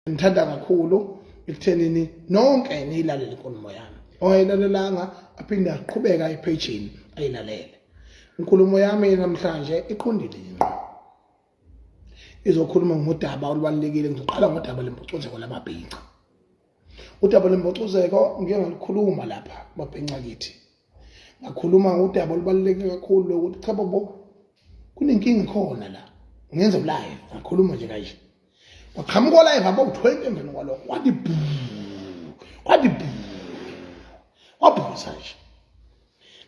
Ngithanda kakhulu ekuthenini nonke niyilalele inkulumo yami. Ongayilalelanga aphinde aqhubeka ephejini ayilalele. Inkulumo yami namhlanje iqondile ngqo. Izokhuluma ngodaba olubalulekile. Ngizoqala ngodaba lempucuzeko lamabhinca. Udaba lempucuzeko ngike ngalukhuluma lapha mabhinca kithi. Ngakhuluma ngodaba olubaluleke kakhulu lokuthi cha bobo kunenkinga khona la. Ngenza live ngakhuluma nje kanje. Kwaqhamuka live abawu-20 emveni kwalokho kwathi bhu kwathi bhu wabhuza nje.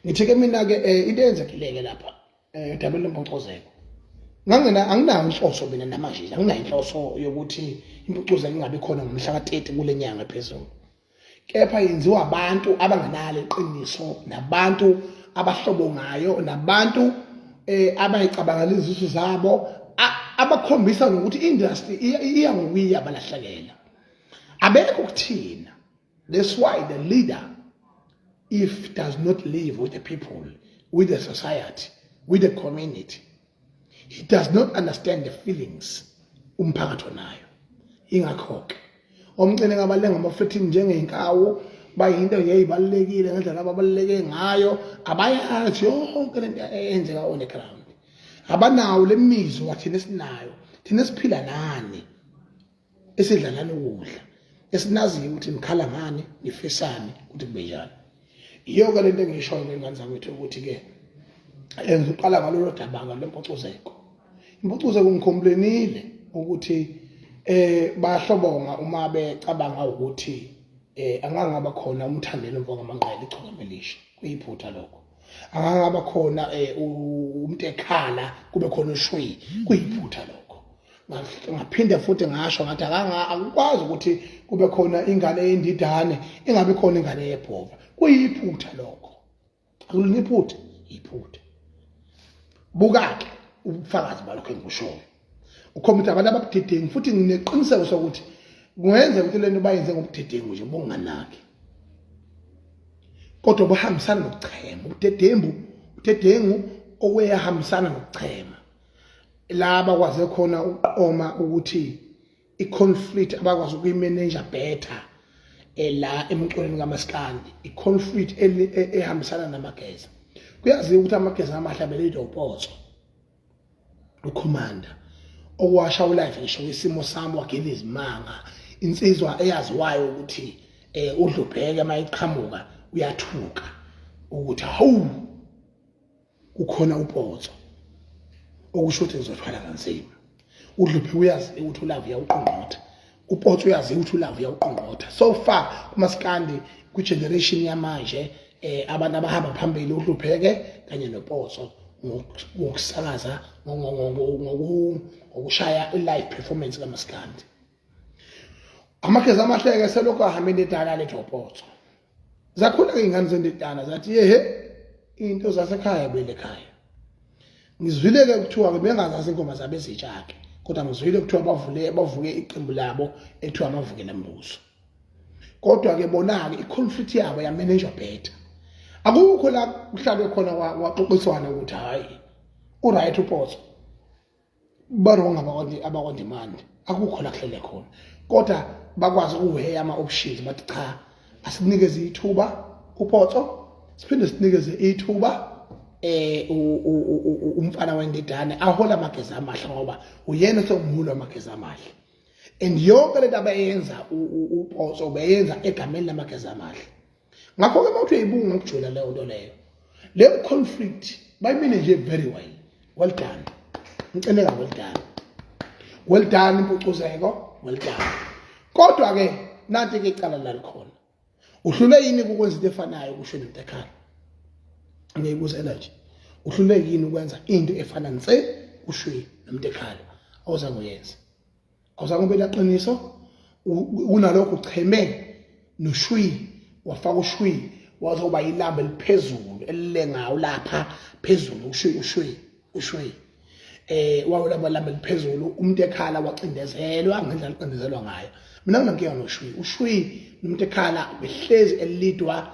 Ngithi-ke mina-ke um into eyenzekile-ke lapha um edabeni lempucuzeko ngangena anginayo inhloso mina namanje anginayo inhloso yokuthi impucuzeko ingabi khona ngomhla ka-30 kule nyanga phezulu. Kepha yenziwa abantu abangenalo iqiniso nabantu abahlobongayo nabantu eh abayicabangela izisu zabo abakhombisa nokuthi industry iya ngokuya balahlekela. Abekho kuthina. That's why the leader if does not live with the people, with the society, with the community, he does not understand the feelings umphakathi onayo. Ingakho-ke omcene ngabalenga amaflethini njengey'nkawu bayinto nje eyibalulekile ngendlela ababaluleke ngayo, abayazi yonke lento eyenzeka on the ground. Abanawo le mizwa thina esinayo, thina esiphila nani, esidlalana ukudla, esinaziyo ukuthi nikhala ngani, nifisani ukuthi kube njani. Iyo-ke lento engiyishoyo ngey'ngane zakwethu ukuthi-ke ngizoqala ngalolo daba ngalwempucuzeko. Impucuzeko ngikhomplenile ukuthi bayahlobonga uma becabanga ukuthi angangaba khona umthandeni umfo kaManqele ichokama elisha, kuyiphutha lokho. Angangaba khona umuntu ekhala kube khona ushwi, kuyiphutha lokho. Ngaphinde futhi ngasho ngathi akukwazi ukuthi kube khona ingane yendidane ingabi khona ingane yebhova, kuyiphutha lokho. Akulona iphutha, iphutha. Buka-ke ubufakazi balokho engikushoyo, ukhomba ukuthi abantu ababudedengu, futhi ngineqiniseko sokuthi kungenzeka ukuthi lento bayenze ngobudedengu nje bunganaki, kodwa buhambisana nokuchema. Ubudedengu, ubudedengu okweyahambisana nokuchema la bakwaze khona ukuqoma ukuthi i-conflict abakwazi ukuyimanage better la emculweni kaMaskandi, i-conflict ehambisana namageza. Kuyaziwa ukuthi amageza amahle abelidwa uPotso uCommander okwasha ulive ngisho isimo sami wagila izimanga, insizwa eyaziwayo ukuthi udlubheke mayiqhamuka uyathuka ukuthi hawu kukhona uPotso, okusho ukuthi ngizothwala kanzima. Udluphe uyazi ukuthi ulove uyawuqongqotha, uPotso uyazi ukuthi ulove uyawuqongqotha. So far kumaskandi kwi-generation yamanje abantu abahamba phambili uHlupheke kanye noPotso ngokusakaza, ngokushaya i-live performance kamaskandi. Amageza amahleke selokhu ahambe indidana lethu uPotso. Zakhula iy'ngane zendidana zathi yehe into zasekhaya buyele ekhaya. Ngizwile-ke kuthiwa-ke bengazazi ingoma zabo ezintsha-ke, kodwa ngizwile kuthiwa bavule bavuke iqembu labo ekuthiwa amavukela mbuso. Kodwa-ke bona-ke i-conflict yabo yamenenjwa better. Akukho la kuhlalwe khona kwaxoxiswana ukuthi hhayi u-right uPotso, ba-wrong abakwaNdimande, akukho la kuhlele khona. Kodwa bakwazi ukuweya ama-options bathi cha asinikeze ithuba uPotso, siphinde sinikeze ithuba umfana wendidane ahola amageza amahle, ngoba uyena osewumholi wamageza amahle. And yonke lento abayenza uPotso beyenza egameni lamageza amahle. Ngakho-ke uma uthi uyayibuka ngokujula leyo nto leyo, leyo conflict bayimine nje very well. Well done Mceleka, well done, well done Impucuzeko, well done. Kodwa-ke nanti-ke icala lalikhona, uhlule yini ukwenza into efanayo kusho noMntekhala? Ngiyibuzela nje, uhlule yini ukwenza into efana nse ushwi noMntekhala? Awuzange uyenze, awuzange ube naqiniso. Kunalokho ucheme noshwi, wafaka ushwi wazoba ilambu eliphezulu elilengayo lapha phezulu, ushwi ushwi ushwi wawulaba lamba eliphezulu. Umuntu ekhala wacindezelwa ngendlela acindezelwa ngayo. Mina nginankinga noshwi, ushwi nomuntu ekhala behlezi elidwa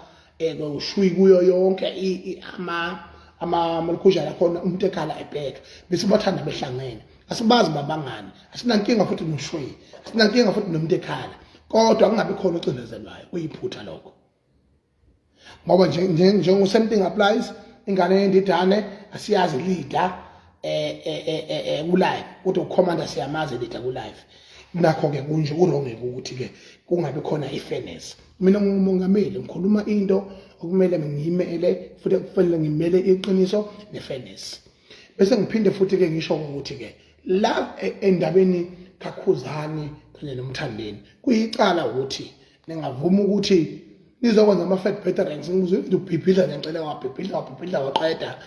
ushwi kuyo yonke ama ama amalukhujana khona, umuntu ekhala ebheka bese bathanda behlangene. Asibazi babangani, asinankinga futhi noshweyi, asinankinga futhi nomuntu ekhala, kodwa kungabi khona ocindezelwayo. Kuyiphutha lokho, ngoba njengo same thing applies. Ingane yendidane asiyazi leader ku live, kodwa ucommander siyamazi leader ku live. Nakho ke kunje ku-wrong ukuthi ke kungabi khona i-fairness. Mina ngumongameli, ngikhuluma into okumele ngiyimele, futhi kufanele ngimele iqiniso ne-fairness. Bese ngiphinde futhi ke ngisho ukuthi ke la endabeni kaKhuzani kanye noMthandeni, kuyicala ukuthi ningavuma ukuthi nizokwenza ama-fat veterans. Ngizwe ubhibhidla ngiyacela, wabhibhidla, wabhibhidla, waqeda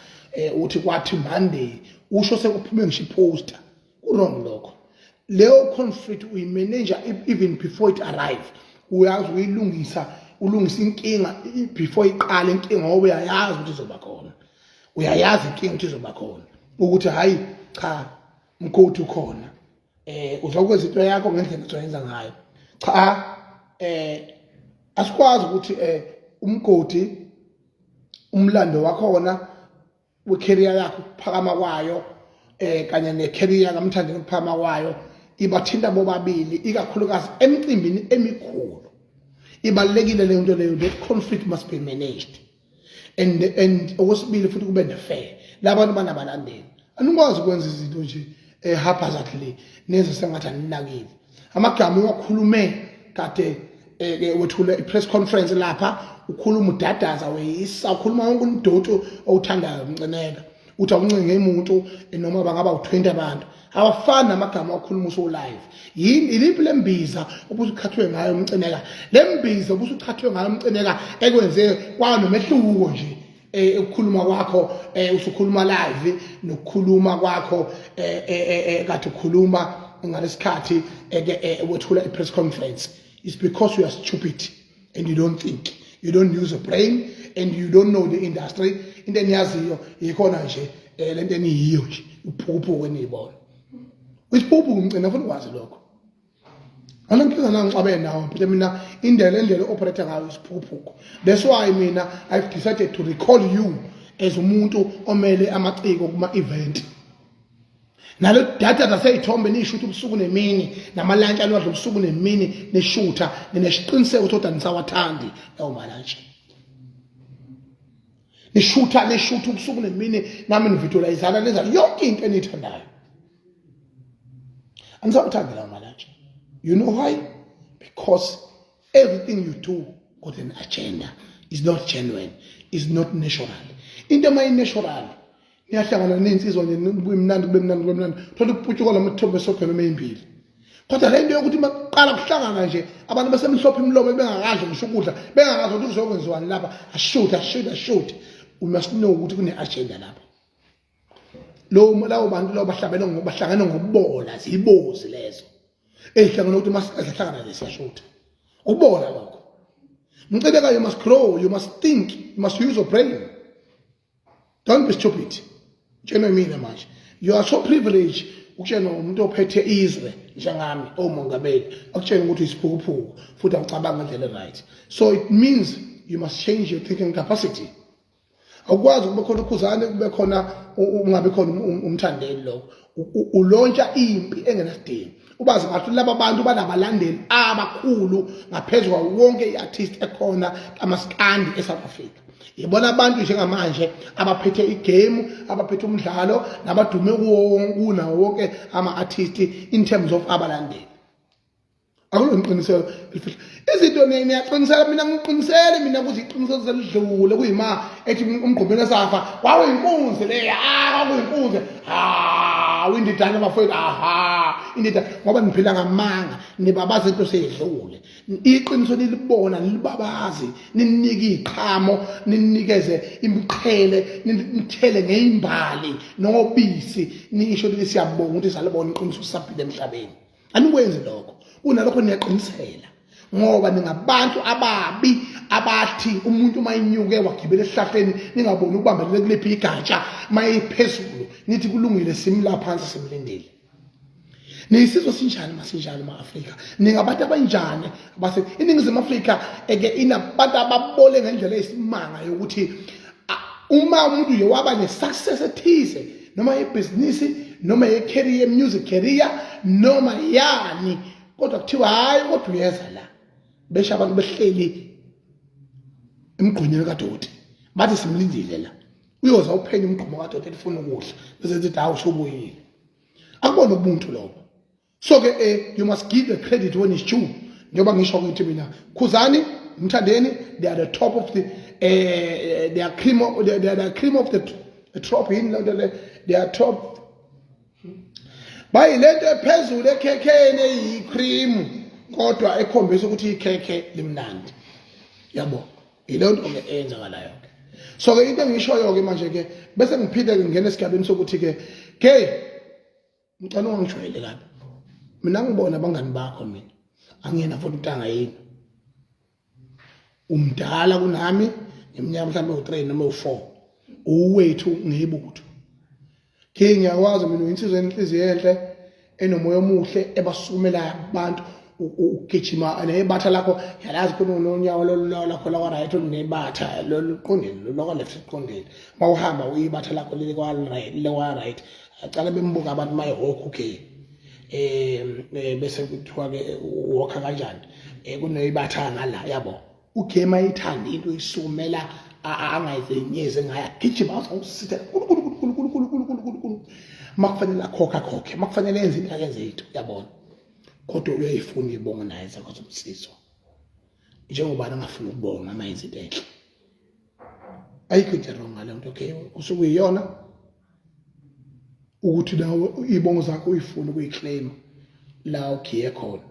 uthi kwathi Monday usho sekuphume ngisho iposter. Ku-wrong lokho. Leyo conflict uyimanage even before it arrive. Uyazi uyilungisa, ulungisa inkinga before iqale inkinga, ngoba uyayazi ukuthi izoba khona. Uyayazi inkinga ukuthi izoba khona, ukuthi hayi cha, mkhoti ukhona, uzokwenza into yakho ngendlela ozoyenza ngayo. Cha, asikwazi ukuthi umgodi umlando wakhona wecareer yakho, ukuphakama kwayo, kanye necareer kaMthandeni, ukuphakama kwayo, ibathinta bobabili, ikakhulukazi emcimbini emikhulu. Ibalekile leyo nto leyo. That conflict must be managed. And okwesibili futhi, kube ne-fair. Labantu banabalandeli, anikwazi ukwenza izinto nje haphazardly, nenze sengathi aninakile. Amagama uwakhulume kade ke wethule i-press conference lapha, ukhuluma udadaza, weyisa, ukhuluma wonke umdoti owuthandayo. Mcineka uthi awuncinge umuntu noma bangaba u20 abantu, awafani namagama akhuluma uso live. Yini iliphi lembiza obusuqhathwe ngayo, uMcineka? Lembiza obusuqhathwe ngayo, uMcineka, ekwenze kwanomehluko nje ukukhuluma kwakho usukhuluma live nokukhuluma kwakho kade ukhuluma ngalesikhathi wethula i-press conference, is because you are stupid and you don't think, you don't use a brain and you don't know the industry. Into eniyaziyo yikhona nje lento eniyiyo nje, uphukuphuku eniyibona. Isiphukuphuku, Mcina, futhi ukwazi lokho. Anankinga nangixabene nawe phela mina. Indlela operate ngayo isiphukuphuku. That's why mina I've decided to recall you as umuntu omele amaciko kuma event. Nalo data zaseyithombe niyishutha ubusuku nemini, namalantshi alwadla ubusuku nemini nishutha, ninesiqiniseko ukuthi kodwa nisawathandi lawo malantshi. Nishutha, nishutha ubusuku nemini, nami nividualizana, nenza yonke into eniyithandayo. Anisawuthandi lawo malantshi. You know why? Because everything you do got an agenda, is not genuine, is not natural. Into ema natural, niyahlangana nezinsizwa nje, kube mnandi, kube mnandi, kube mnandi, thola ukuputshuka lamathombe esogweni emeyimbili. Kodwa le nto yokuthi maqala kuhlangana nje abantu besemhlophe imilomo, bengakadli ngisho ukudla, bengakazi ukuthi kuzokwenziwani lapha, ashuthe, ashuthe, ashuthe, we must know ukuthi kune-agenda lapho. Lo lawo bantu labo bahlabene, bahlangene ngokubola, ziyibozi lezo ey'hlangene ukuthi masihlangana nje siyashutha. Ukubola lokho, Mcebeka. You must grow, you must think, you must use your brain. Don't be stupid. Tshenwe mina manje, you are so privileged ukutshenwa umuntu ophethe izwe njengami, omongameli, akutshena ukuthi uyisiphukuphuku futhi awucabanga ngendlela right. So it means you must change your thinking capacity. Awukwazi kube khona uKhuzane, kube khona ungabi khona uMthandeni. Lokho ulontsha impi engenasidingo. Ubazi ngathi laba bantu banabalandeli abakhulu ngaphezu kwawo wonke i-artist ekhona kamaskandi e-South Africa. Yibona abantu njengamanje abaphethe igame, abaphethe umdlalo, nabadume kuwo kunawo wonke ama-artist in terms of abalandeli. Akulona iqiniselo elifihla izinto. Niyaqinisela, mina ngiqinisele mina ukuthi iqiniso selidlule. Kuyima ethi uMgqumeni esafa, kwakuyinkunzi leya. Ah, kwakuyinkunzi. Ha, indidane bafowethu. Aha, indidane, ngoba niphila ngamanga, nibabaza into seyidlule. Iqiniso nilibona, nilibabazi, ninike iqhamo, ninikeze imiqhele, nithele ngeimbali nobisi, nisho ukuthi siyabonga ukuthi salibona iqiniso sisaphila emhlabeni. Anikwenzi lokho. Kunalokho niyaqinisela, ngoba ningabantu ababi abathi umuntu uma inyuke wagibela esihlahleni, ningaboni ukubambelela kulephi igatsha. Mayiphezulu nithi kulungile, simla phansi simlindile. Niyisizwe sinjani masinjalo ma-Afrika? Ningabantu abanjani base iNingizimu Afrika eke inabantu ababole ngendlela eyisimanga yokuthi uma umuntu nje waba ne-success ethize, noma ibhizinisi, noma ye-career, music career noma yani, kodwa kuthiwa hhayi, kodwa uyeza la, besho abantu behleli emgqonyeni kadoti, bathi simlindile la, uyoza uphenye umgqomo kadoti elifuna ukudla, bese sithi hawu, usubuyile. Akubona ubuntu lobo. So ke you must give the credit when it's due. Njengoba ngisho ukuthi mina Khuzani, Mthandeni, they are the top of the they are cream of, they are the cream of the top, yini lento le, they are top, bayilento ephezulu ekhekheni eyi-cream, kodwa ekhombisa ukuthi ikhekhe limnandi, yabo. Yileyo nto ke eyenzakalayo ke. So ke into engishoyo ke manje ke, bese ngiphinde ke ngene esigabeni sokuthi ke ke ngicela ungangijwayele kabi mina, ngibona abangani bakho, mina angiyena futhi untanga yini, umdala kunami ngeminyaka mhlawumbe u-3 noma u-4, uwethu ngibutho ke. Ngiyakwazi mina, uyinsizwa enhliziyo enhle, enomoya omuhle, ebasukumelayo abantu, ugijima nebatha lakho, ngiyalazi khona nonyawo lakho lakwa right nebatha loluqondile, lolakwa left liqondile. Uma uhamba uyibatha lakho leli kwa right, lekwa right, acala bembuka abantu maye walk, okay, bese kuthiwa ke walka kanjani, kuneyibatha ngala, yabo. Ugema ithanda into isukumela, angayizenyeze ngayo, agijima azawusitha kulu. Makufanele akhokhe akhokhe, makufanele enze into akenze into, yabona. Kodwa uyayifuna ibongo naye zakwaZomsizwa, njengoba angafuni ukubonga uma yenza into enhle. Ayikho into wrong ngale nto. Okay, usuke uyiyona ukuthi nawe ibongo zakho uyifuna ukuyiclaim la ugiye khona.